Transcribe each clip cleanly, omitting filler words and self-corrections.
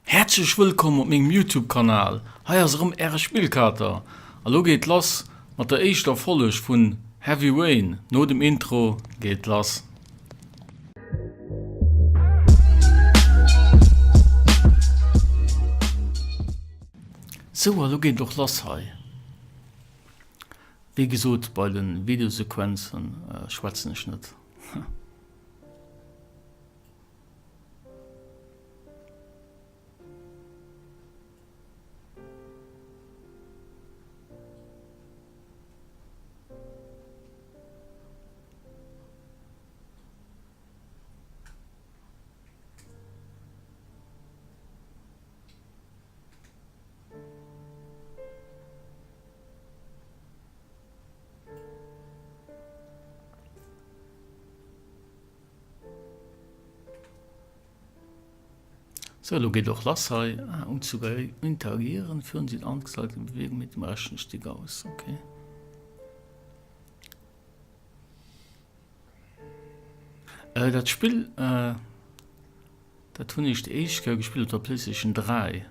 Häerzlech wëllkomm op mengem Youtube Kanal, hei ass erëm äre Spillkater a lo geet lass mat der éischter Folleg vun Heavy Rain, no dem Intro geet lass. Sou a lo geet et och lass hei. Wéi gesot bei den Videosequenzen schwätzen ech net. So, lo geet och lass hei. Ah, um zu interagieren, führen Sie den angezeigten Bewegung mit dem rechten Stick aus. Okay. Äh, dat Spill, äh, dat hunn ech déi éischt Kéier gespillt op der PlayStation 3.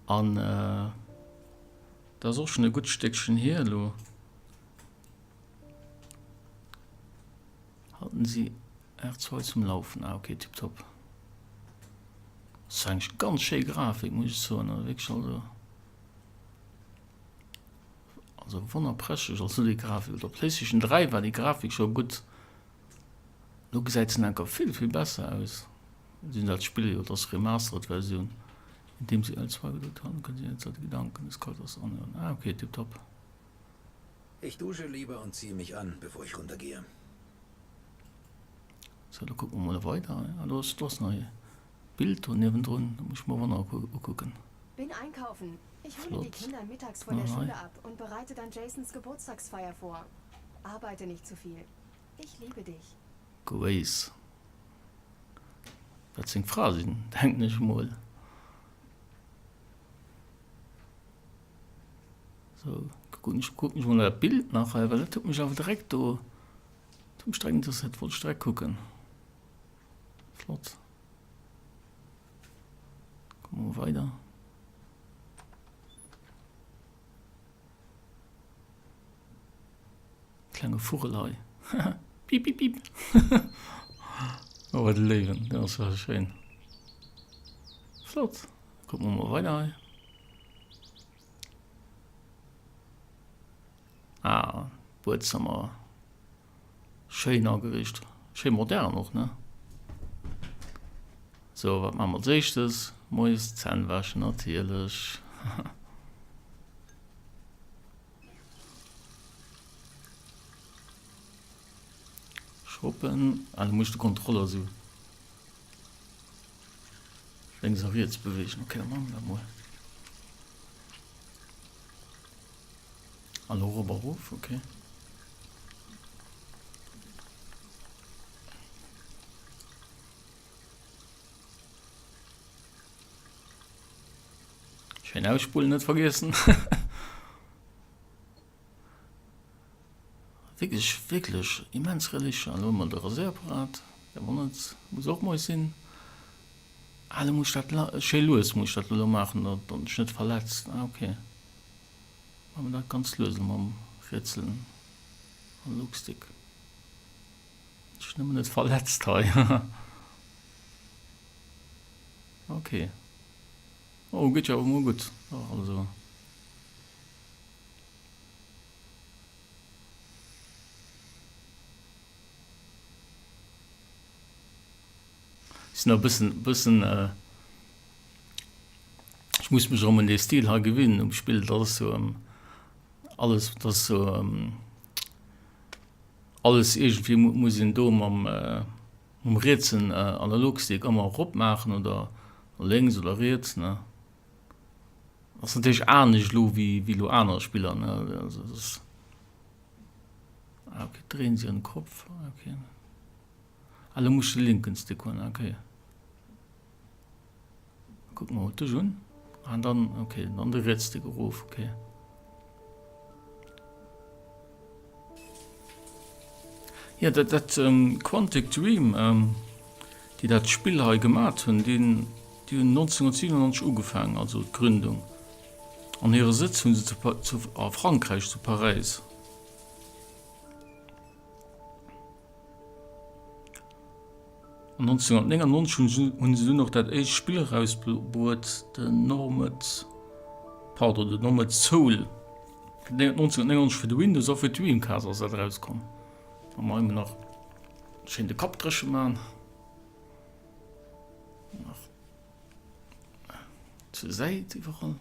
An äh, dat ass och schon e gutt Stéckchen hier elo. Halten Sie R2 zum Laufen. Ah, okay, tipptopp. Das ist eigentlich ganz schéi Grafik, muss ich soen. Also wirklich, also, also wonnerprächteg, also déi Grafik. Op der PlayStation 3 war déi Grafik scho gutt. Lo gesäit se enker vill, vill besser aus. Sinn dat Spill jo, das Remastered Versioun. Indem Sie L2 gedrückt halten, können Sie jetzt die Gedanken des Charakters anhören. Ah, okay, tipptopp. Ich dusche lieber und ziehe mich an, bevor ich runtergehe. So, da kucke mer mol weider. Ah, do ass, do ass nach e Bild do niewendrun. Dat muss ech mer awer nach ukucken. Bin einkaufen. Ich hole die Flott. Kinder mittags von der Ah, hei. Schule ab und bereite dann Jasons Geburtstagsfeier vor. Arbeite nicht zu viel. Ich liebe dich. Grace. Wat seng Fra sinn, denken ech mol. So, kucken ech, kucken ech mol dat Bild nach hei, well dat huet mech awer direkt do, dat huet mech direkt interesséiert, wollt ech direkt kucken. Flott. Kucke mer weider. Klenge Vugel hei. Piip, piip, piip. Oh, wat e Léiwen, dat ass awer schéin. Flott. Kucke mer mol weider hei. Ah, Buedzëmmer. Schéin ageriicht. Schéi modern och, ne? Sou, wat maache mer als éischtes? Moies d'Zänn wäschen, natierlech. Shoppen. Ah, do muss ech de Kontroller sou lénks a riets beweegen. Okay, da maache mer dat mol. An elo erop a rof, okay. Schéin ausspulen net vergiessen. Wierklech, wierklech immens realistesch. An elo hu mer de Raséierapparat, dee wonnert, muss och mol sinn. Ah, lo muss ech dat schéi lues muss ech dat elo maachen, datt datt ech net verletzt. Ah, okay. Maache mer dat ganz lues elo mam Rietsen Analogstick. Datt ech nëmmen net verletzt hei. Okay. Oh, geet jo awer mol gutt. Also. Sinn nach e bëssen, bëssen, ech muss mech erëm un dee Stil hei gewinnen um Spill, dat ass sou alles, dat ass sou alles iergendwéi muss een do mam, mam rietsen Analogstick ëmmer erop maachen oder lénks oder riets, ne. Ass natierlech anescht elo wéi, wéi elo aner Spiller, ne, also dat ass, ah ok, drehen Sie Ihren Kopf, ok. Ah, lo muss ech de linken Stick huelen, okay. Kucken mer mol dech un. An dann, okay, dann de riets Stick erof, okay. Ja, dat, dat ähm, Quantic Dream, ähm, déi dat Spill hei gemat hunn, deen. Déi hunn 1997 ugefaangen, also d'Gründung. An hire Sëtz hu se zu a Frankräich, zu Paräis. An 1999 hunn se dunn och dat éischt Spill erausbruet, den Nomad, pardon, den Nomad Soul. 1999 fir de Windows a fir d'Dreamcast ass dat erauskomm. Wa mer emol nach schéin de Kapp dréche man. Nach zur Säit iwwerall.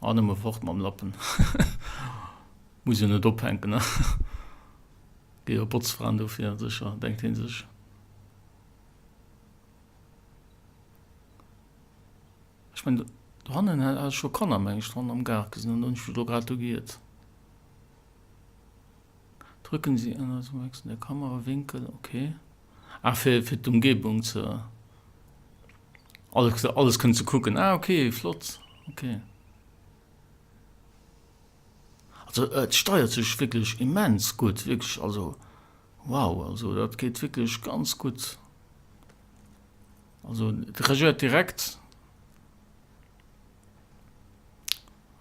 Ah, nëmme fort mam Lappen. Muss jo net ophänken, ne? Gi jo Botzfraen dofir, sécher, denkt hee sech. Ech mengen, dohannen hat ech scho Kanner, meng ech, dran am Gaart gesinn, an hunn ech mech elo grad do geiert. Drücken Sie an zum Wechseln der Kamerawinkel, okay. Ah, fir, fir d'Umgebung ze, alles, alles kënnen ze kucken. Ah, okay, flott, okay. Also et steiert sech wierklech immens gutt, wierklech, also wow, also dat geet wierklech ganz gutt. Also et reagéiert direkt.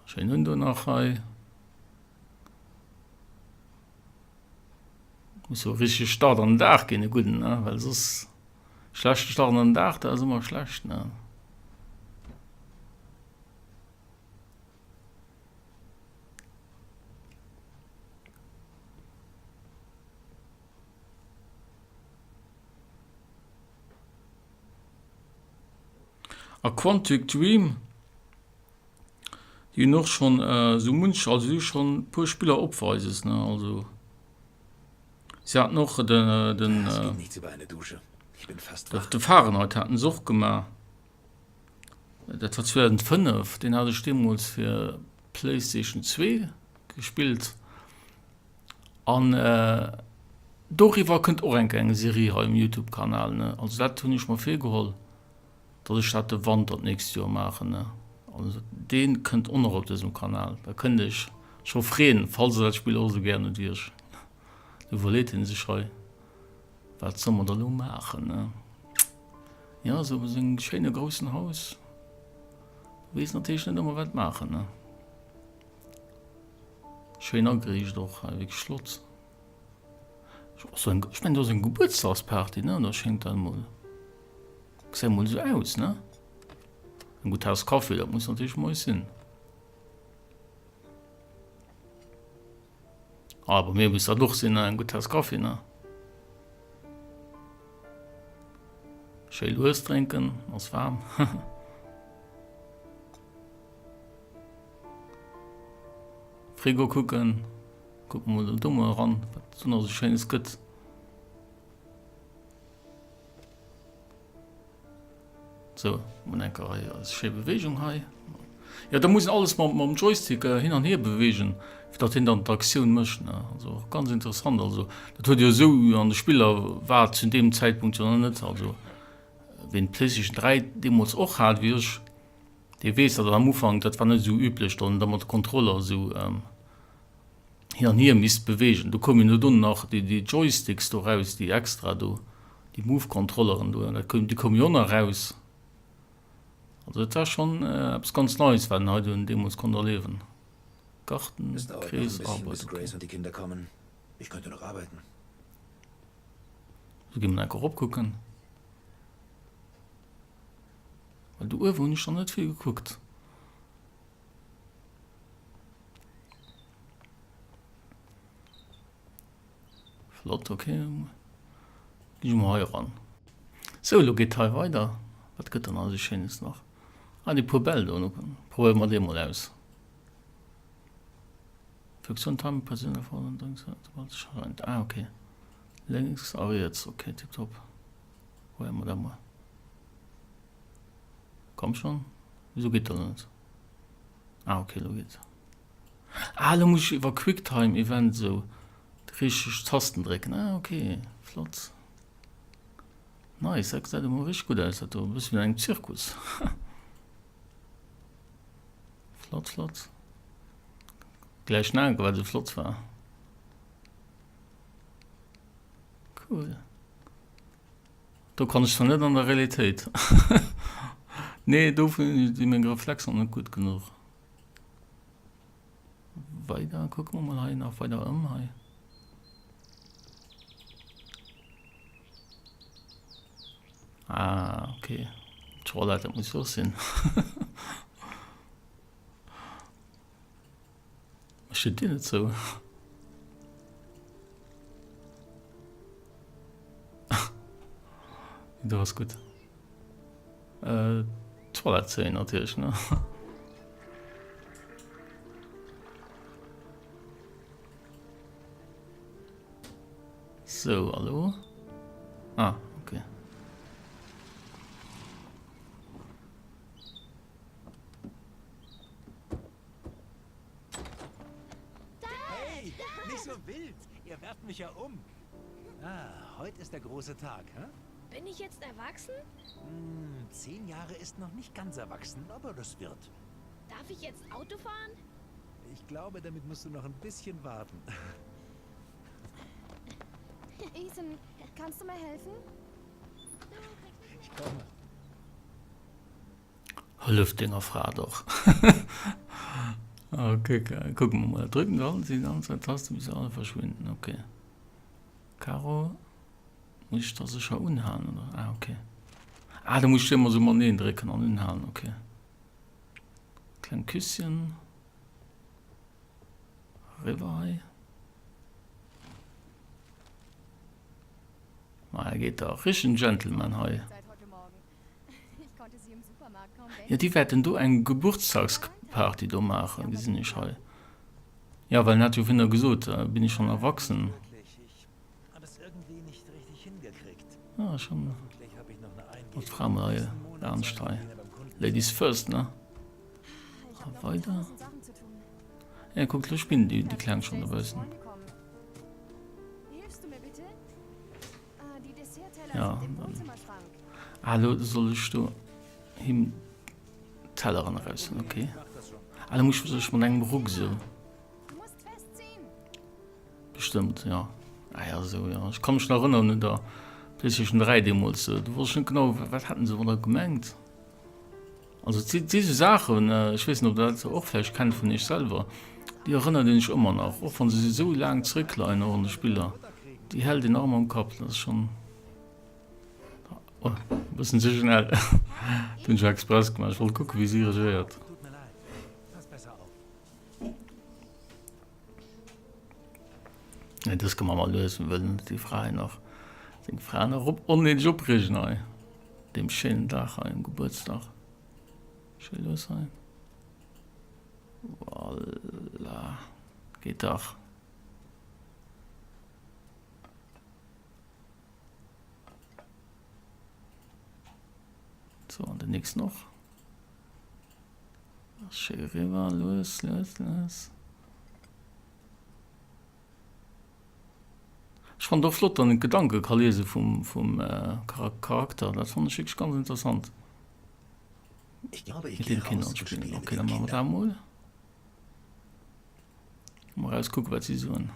Schéin hunn do nach hei. Muss jo e richtege Start an den Dag ginn, e gudden, ne, well soss schlechte Start an den Dag, dat ass ëmmer schlecht, ne. A Quantic Dream, déi hunn och schonn esou munch, also déi hu schonn e puer Spiller opweises, ne, also se haten och den, den, de Fahrenheit haten se och gemaach. Dat war 2005, deen hat ech deemools fir Playstation 2 gespillt. An doriwwer kënnt och eng kleng Serie hei um Youtube Kanal ne. Also dat hunn ech mer virgeholl, datt ech dat de Wanter d'nächst Joer maachen ne. Also dee kënnt och nach op dësem Kanal. Da kënnt Iech scho freeën, falls der dat Spill och esou gären hutt wéi ech. Do iwwerleet hien sech hei, wat soll mer da lo maachen ne. Jo, esou op sengem schéine groussen Haus weess natierlech net ëmmer wat maachen ne. Schéin ageriicht och hei, wierklech flott. Ech mengen do ass eng Gebuertsdagsparty ne, da schéngt dat mol, gesäit mol esou aus ne. Eng gutt Taass Kaffi, dat muss natierlech moies sinn. Ah, bei mir muss dat och sinn, eng gutt Taass Kaffi ne. Schéi lues drénken, ass waarm. Frigo kucken, kucke mol do mol eran, wat do nach esou Schéines gëtt. Sou, mol enker hei eis schéi Bewegung hei. Jo, da muss een alles mam, mam Joystick hin an hier bewegen, fir datt hien dann d'Aktioun mécht, ne. Also och ganz interessant. Also dat huet jo esou an de Spiller war zu deem Zäitpunkt jo nach net. Also ween d'Playstation 3 deemools och hat wéi ech, Dee weess, datt am Ufank, dat war net esou üblech, datt een da mat de Kontroller esou hin an hier misst beweegen. Do koumen jo dunn nach déi Joysticks do raus, déi extra do, déi Move-Kontrolleren do, dat koum, déi koume jo och nach raus. Also dat war schonn eppes ganz Neies, wat een hei dunn deemools konnt erliewen. Garten, Es dauert noch ein Krees, bisschen, bis Arbeit, okay. Grace und die Kinder kommen. Ich könnte noch arbeiten. Sou, gi mer nach enker eropkucken. Well do uewen hunn ech nach net vill gekuckt. Flott, ok. Ginn ech mol hei eran. Sou, elo geet hei weider. Wat gëtt dann alles Schéines nach? Ah, déi puer Bäll do. Probéiere mer déi mol aus. Funktion Time Person erfordern. Ah, ok. Lénks a riets. Ok, tiptop. Probéiere mer dat mol. Komm schon. Wieso geht dat net? Ah, okay, lo geht's. Ah, lo muss ich iwwer Quicktime Event so déi richteg Tasten drécken. Ah, okay, flott. Nice, dat gesäit emol richteg gutt aus, dat do. E bëssen wéi an engem Zirkus. Flott, flott. Gläich naken, well se flott war. Cool. Do kann ech zwar net an der Realitéit. Nee, dofir si meng Reflexer net gutt genuch. Weider, kucke mer mol hei nach weider ëm hei. Ah, okay. D'Toilette, dat muss jo och sinn. Mécht dir d'Dier net zou? Do ass gutt. Äh, Toilette zéien natierlech, ne? Sou, hallo? Ah, okay. Hey, nicht so wild. Ihr werft mich ja um. Ah, heute ist der große Tag, hä? Bin ich jetzt erwachsen? Hm, zehn Jahre ist noch nicht ganz erwachsen, aber das wird. Darf ich jetzt Auto fahren? Ich glaube, damit musst du noch ein bisschen warten. Ethan, kannst du mir helfen? Ich komme. Hëllef denger Fra dach. Ok, kucke mer mol. Drücken und halten Sie die andere Taste bis sie alle verschwinden. Ok. Caro, muss ich da sécher unhalen oder? Ah, ok. Ah, da muss ich ëmmer sou mateneen drécken an unhalen. Ok. Kleng Küsschen. Eriwwer hei. Maja, geet dach. Richtegen Gentleman hei. Jo, déi wäerten do eng Geburtstagsparty do maachen, gesinn ech hei. Jo, well en hat jo virhinner gesot, bin ich schon erwachsen. Ah, schon. Mat Fra mol hei laanscht hei. Ladies first, ne? A weider. Ja, kuckt, lo spillen déi, déi Kleng schon e bëssen. Ja, dann. Ah, lo soll ech do him d'Telleren eraushuelen, okay. Ah, da muss ech sech mat engem Ruck esou. Bestëmmt, ja. Ah ja, esou, ja. Ech ka mech nach erënneren un der PlayStation 3 deemools, do wosst ech net genau, wat haten se domadder gemengt. Also et si sou Saachen, ech weess net, ob Der dat och vläicht kennt vun Iech selwer, déi erënnert een sech ëmmer nach, och wa se esou laang zréckleien, och an de Spiller, déi hält een nach ëmmer am Kapp. Dat ass schonn e bëssen ze schnell. Dat hunn ech express gemaach, ech wollt kucken, wéi si reagéiert. Nee, dës ka mer mol lues, wëll net déi Fra hei nach, seng Fra nach op onnéideg opreegen hei. Deem schéinen Dag hei um Gebuertsdag. Schéi lues hei. Voilà. Geet dach. So, an den nächsten och. Schéi eriwwer, lues, lues, lues. Ech fannen et och flott, wann een d'Gedanke ka liese vum vum Charakter. Dat fannen ech wierklech ganz interessant. Mit den Kindern spillen. Okay, dann maache mer dat emol. Mol eraus kucken, wat si soen.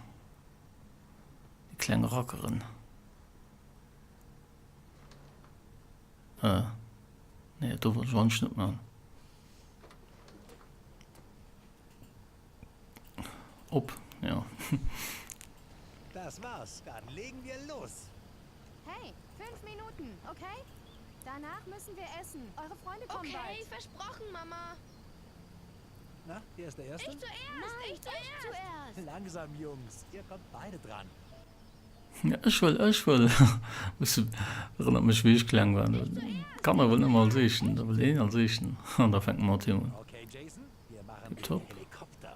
Déi kleng Rackeren. Äh, nee, dat do wollt ech eigentlech net maachen. Op, ja. Das war's, dann legen wir los. Hey, fünf Minuten, okay? Danach müssen wir essen. Eure Freunde kommen okay, bald. versprochen, Mama. Na, wer ist der Erste? Ich zuerst, Nein, ich zuerst. Ich zuerst. Langsam, Jungs, ihr kommt beide dran. Ja, ech wëll, ech wëll. Erënnert mech wéi ech kleng war. D'Kanner wëllen ëmmer als éischten, da wëll een als éischten an da fänkt mat him un. Okay, Jason, wir machen den Tipptopp. Helikopter.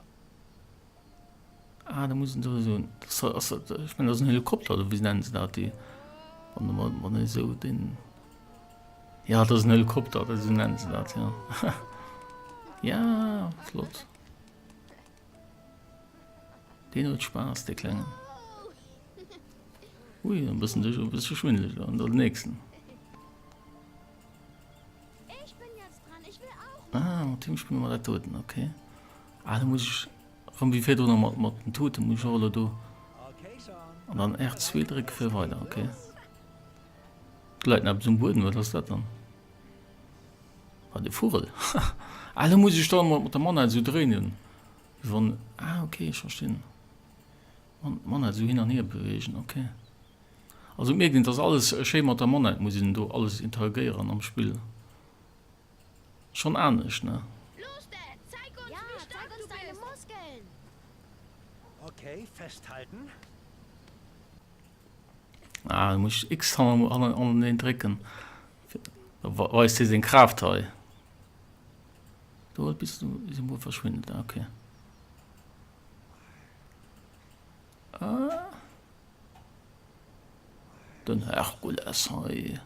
Ah, da muss een do esou, ass dat, ech mengen dat ass en Helikopter oder wéi nennen se dat, déi, wann de wann een esou deen, ja dat ass en Helikopter, dat esou nennen se dat, jo. Ja, flott. Deen huet Spaass, dee Klengen. Ui, e bëssen duerch, e bësse schwindeleg elo. An do den nächsten. Ah, mat him spille mer dat doten, okay. Ah, da muss ech erëm wéi virdrun mat, mat den Tuten, muss ech och elo do. An dann R2 drécke fir weider, okay. Do läit nach eppes um Buedem, wat ass dat dann? Wat e Vugel. Ah, lo muss ech da mat der Manette esou dréinen, wéi wann, ah ok, ech verstinn. D'Manette esou hin an hier beweegen, ok. Also et mierkt een, et ass alles schéi mat der Manette, muss een do alles interagéieren am Spill. Schonn anescht, ne? Los, Dad, zeig uns, Ja, wie stark zeig uns du deine bist. Muskeln. Okay, festhalten. Ah, da muss ich X hannereen drécken. Da weist hie seng Kraaft hei. Do bist du Symbol verschwindet. Ah, okay. Ah. Den Herkules hei.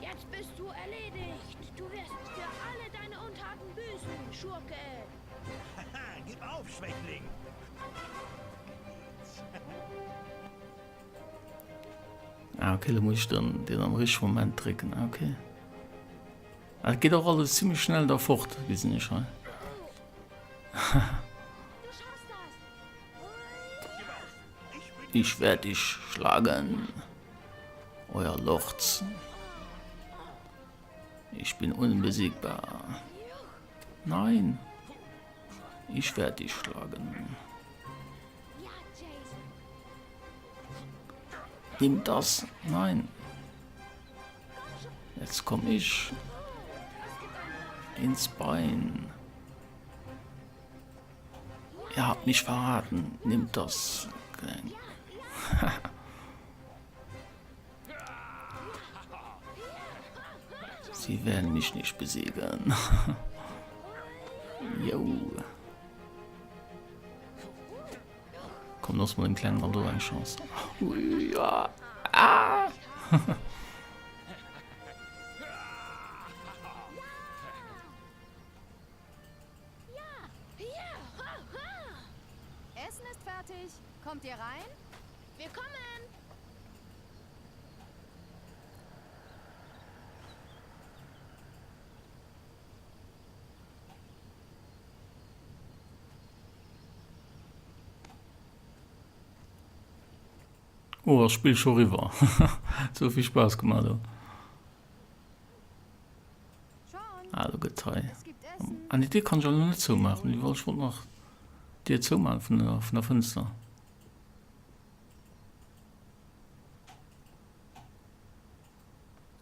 Jetzt bist du erledigt. Du wirst für alle deine Untaten büßen, Schurke. Gib auf, Schwächling. Ah, okay, da muss ich dann den am richtigen Moment drücken. Ah, okay. Ah, geht auch alles ziemlich schnell da fort, wie sind ich hei. Ich werde dich schlagen, euer Lords. Ich bin unbesiegbar. Nein, ich werde dich schlagen. Nimm das. Nein. Jetzt komme ich ins Bein. Ihr habt mich verraten. Nimmt das. Sie werden mich nicht besiegen. Jo. Komm, lass mal dem kleinen Aldo eng Chance. Ui, ja. Ah. Essen ist fertig. Kommt ihr rein? Wir kommen. Oh, ass Spill scho riwwer. Huet sou vill Spaass gemaach do. Ah, do gëtt hei. Ah nee, d'Dier kann ech elo net zoumaachen. Ech wollt nach d'Dier zoumaachen vun der, vun der Fënster.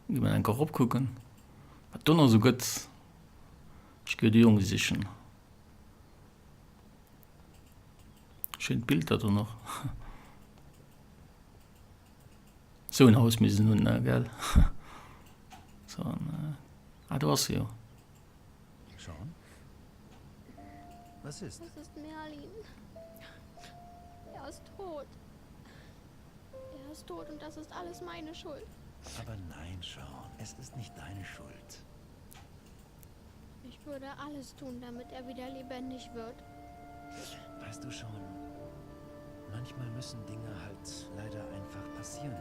Gi mer enker erop kucken, wat do nach esou gëtt. Ech gi de Jong sichen. Schéint Bild dat do nach. Sou en Haus misst en hunn, ne, gell? So en, ah, do ass se jo. Sean? Was ist? Es ist Merlin. Er ist tot. Er ist tot und das ist alles meine Schuld. Aber nein, Sean, es ist nicht deine Schuld. Ich würde alles tun, damit er wieder lebendig wird. Weißt du schon, manchmal müssen Dinge halt leider einfach passieren.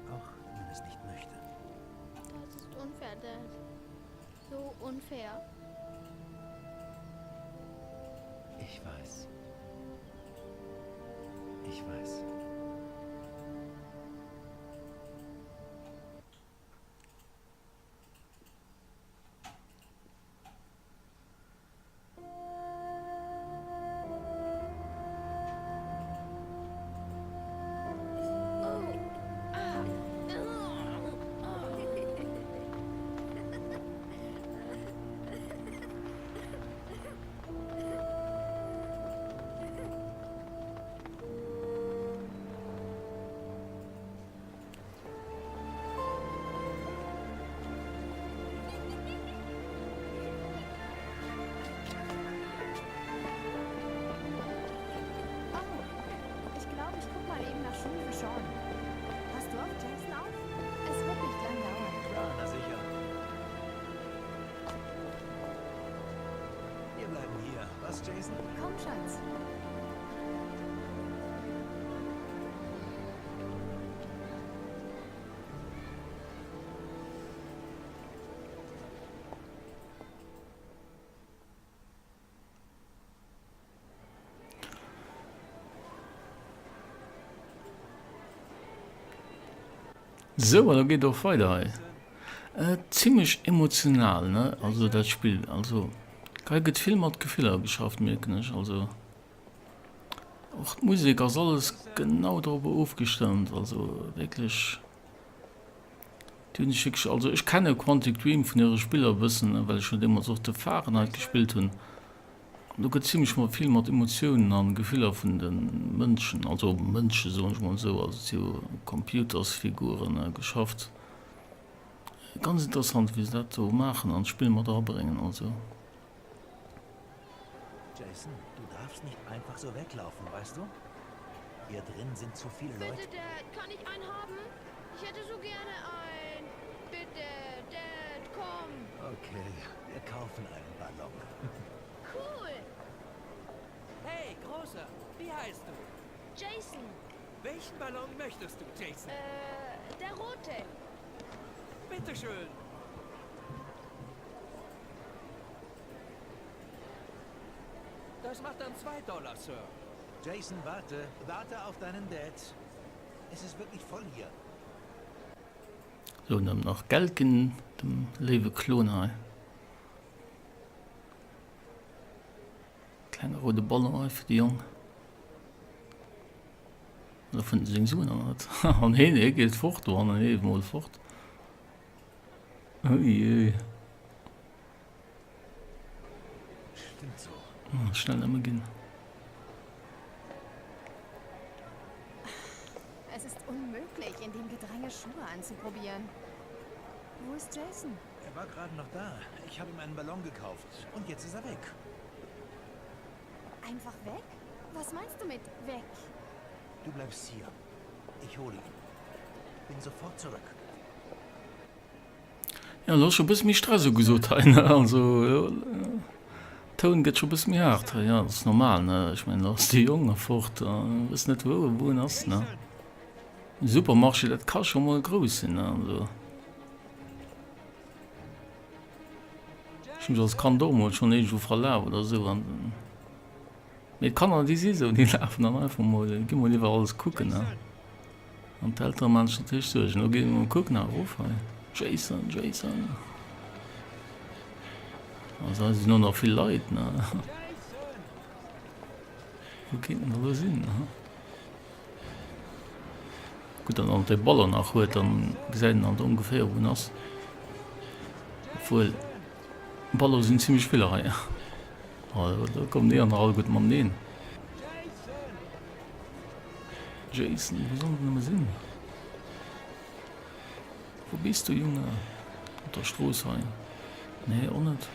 Auch wenn man es nicht möchte. Das ist unfair, Dad. So unfair. Ich weiß. Ich weiß. Oh, ich glaube, ich guck mal eben nach Schuhen für Sean. Passt du auf Jason auf? Es wird nicht lang dauern. Klar, na sicher. Wir bleiben hier. Was, Jason? Komm, Schatz. Sou, an da geet och weider hei. Zimlech emotional, ne? Also dat Spill, also hei gëtt vill mat Gefiller geschafft, mierken ech. Also och d'Musek ass alles genau dorobber ofgestëmmt, also wierklech, déi hunn sech wierklech, also ech kenne Quantic Dream vun hire Spiller e bëssen, well ech jo deemools och de Fahrenheit gespillt hunn. An do gëtt zimlech mat vill mat Emotiounen an Gefiller vun de Mënschen, also Mënsche soen ech mol esou, also et si jo Computersfiguren, geschafft. Ganz interessant wéi se dat do maachen an d'Spill mat erabréngen also. Jason, du darfst nicht einfach so weglaufen, weißt du? Hier drin sind zu viele Leute. Bitte Dad, kann ich einen haben? Ich hätte so gerne einen. Bitte, Dad, komm. Okay, wir kaufen einen Ballon. Cool! Hey, Großer, wie heißt du? Jason. Welchen Ballon möchtest du, Jason? Äh, der rote. Bitte schön. Das macht dann zwei Dollar, Sir. Jason, warte. Warte auf deinen Dad. Es ist wirklich voll hier. So, dann nach Geld ginn dem léiwe Klon hei. Klenge roude Ballon hei fir de Jong. Da fënnt e seng Suen an net. An heen, hee geet fort do hannen, hee mol fort. Ui, ui. Schnell nëmme ginn. Es ist unmöglich, in dem Gedränge Schuhe anzuprobieren. Wo ist Jason? Er war gerade noch da. Ich habe ihm einen Ballon gekauft. Und jetzt ist er weg. Einfach weg? Was meinst du mit weg? Du bleibst hier. Ich hole ihn. Bin sofort zurück. Ja, lo ass scho bësse méi Stress ugesot hei, ne? Also, jo, Toun gëtt scho bësse méi haart hei. Ja, dat ass normal, ne? Ech mengen, lo ass de Jong fort, wëss net wou wou en ass, ne? Supermarché, dat ka scho mol grouss sinn, ne? Also. Ech hu mech als Kand och mol schonn iergendwou verlaf oder esou an mee d'Kanner déi si esou, déi lafen dann einfach mol, gi mol iwwer alles kucken ne an d'Eltere maachen sech natierlech Suergen. Elo gi mir mol kucken, nach erof hei, Jason, Jason. Also hei sinn och nach vill Leit ne. Wou kéint en da lo sinn? Gutt, datt en alt de Ballon nach huet, dann gesäit en alt ongeféier wou en ass. Obwuel, Ballon sinn zimmlech vill hei. Oh, do kommen déi aner all gutt mateneen. Jason, wou soll en nëmme sinn? Wou bis du, Junge? Op der Strooss hei? Nee, och net.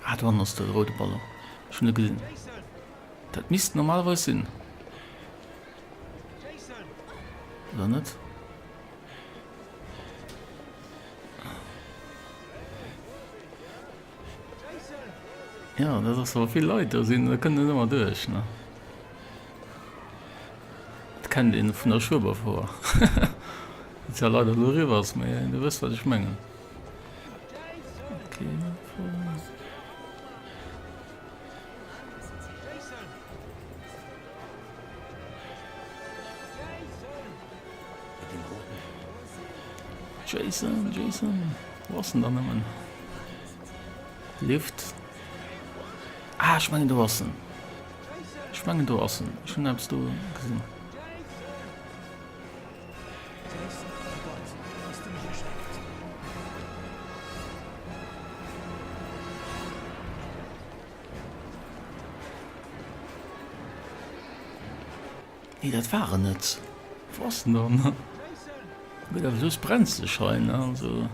Ah, do hannen ass de roude Ballon. Ech hunn e gesinn. Dat misst normalerweis sinn. Oder net? Ja, dat ass awer vill Leit do sinn, da kënnt net ëmmer duerch, ne? Dat kennt een vun der Schueberfouer. Dat ja leider elo eriwwer ass, mee du wësst wat ech mengen. Okay. Jason, Jason, wou ass en dann nëmmen? Lift. Ah, ech mengen do ass en. Ech mengen do ass en. Ech hunn eppes do gesinn. Nee, dat war en net. Wou ass en dann? Gëtt awer soss brenzlech hei, ne? Also.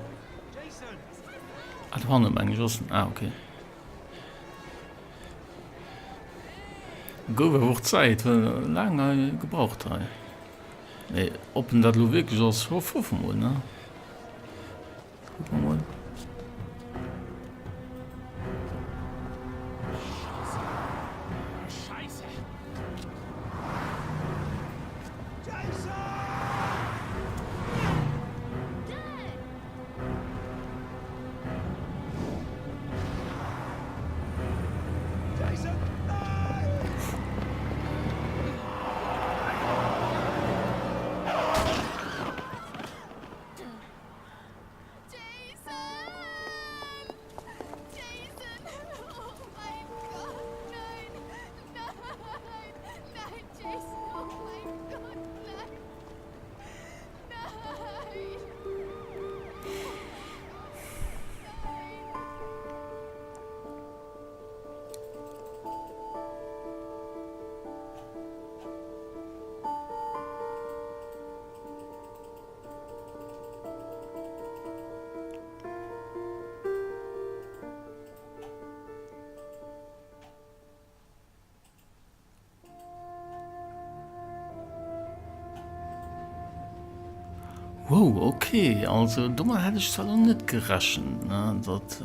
Ah, do hanne meng ech ass en. Ah, okay. Gouf awer och Zäit, well laang hei gebraucht hei. Mee ob en dat elo wierklech ass, hoff hoffe mol, ne? Kucke mer mol. Wow, ok, also domat hätt ech zwar lo net gerechent, ne, datt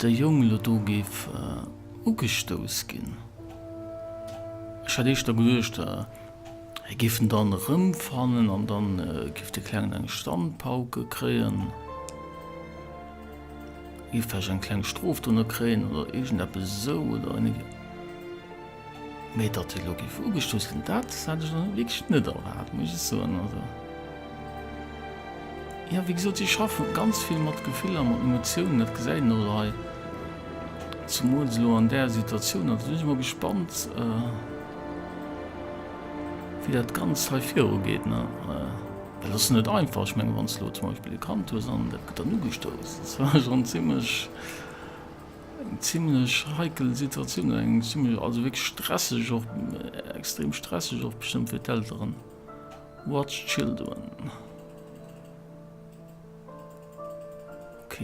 de Jong lo do géif ugestouss ginn. Ech hat éischter geduecht, hie géif en dann erëmfannen an dann géif de Klengen eng Standpauke kréien, géif vläicht eng kleng Strof dono kréien oder iergendeppes esou oder. Mee datt hie lo géif ugestouss ginn, dat hat ech dann wierklech net erwaart, muss ech soen. Also, jo, wéi gesot, si schaffe ganz vill mat Gefiller, mat Emotiounen, dat gesäit een och elo hei, zemools elo an där Situatioun. Also do sinn ech mol gespannt, wéi dat Ganzt hei virugeet, ne? Well dat ass net einfach. Ech mengen, wann s de elo zum Beispill e Kand hues an dat gëtt dann ugestouss, dat ass schonn zimmlech. Eng zimlech heikel Situatioun, eng zimlech, also wierklech stresseg och, extrem stresseg och bestëmmt fir d'Elteren. Watch Children. Ok,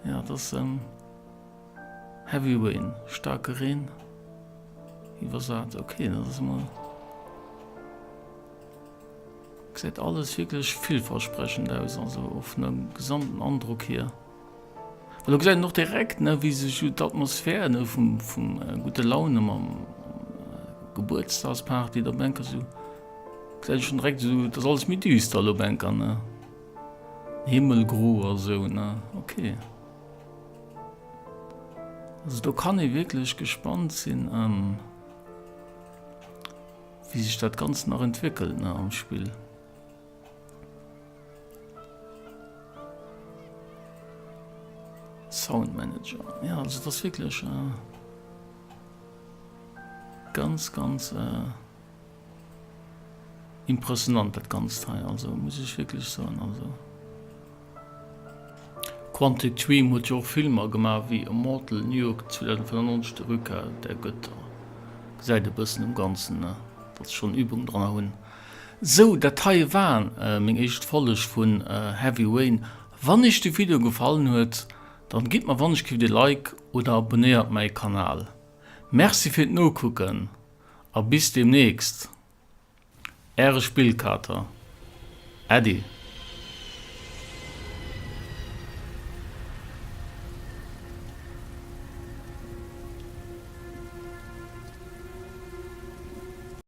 ja dat ass Heavy Rain, staarke Reen iwwersat. Ok, dat ass emol, gesäit alles wierklech villversprechend aus, also och vun der gesamten Androck hier. Well do gesäit een och direkt, ne, wéi sech esou d'Atmosphär, ne, vum, vum gudde Laune mam Gebuertsdagsparty da op enker esou, gesäit ee schonn direkt esou, et ass alles méi düster elo op enker, ne, himmelgro a sou, ne, ok. Also do kann ee wierklech gespannt sinn, wéi sech dat Ganzt nach entwéckelt, ne, am Spill. Sound Manager. Ja, also das wirklich äh, ganz, ganz äh, impressionant dat ganzt hei. Also muss ich wirklich soen. Also Quantic Dream huet jo och Filmer gemaach wéi Immortal, New York 2095, De Rückkehr der Götter. Gesäit e bëssen um Ganzen, ne, datt se schonn Übung dranner hunn. Sou, dat hei war meng éischt Folleg vun Heavy Rain. Wann iech de Video gefallen huet, dann gitt mer wannechgift e Like oder abonnéiert mäi Kanal. Merci fir d'Nokucken a bis demnächst. Äre Spillkater. Äddi.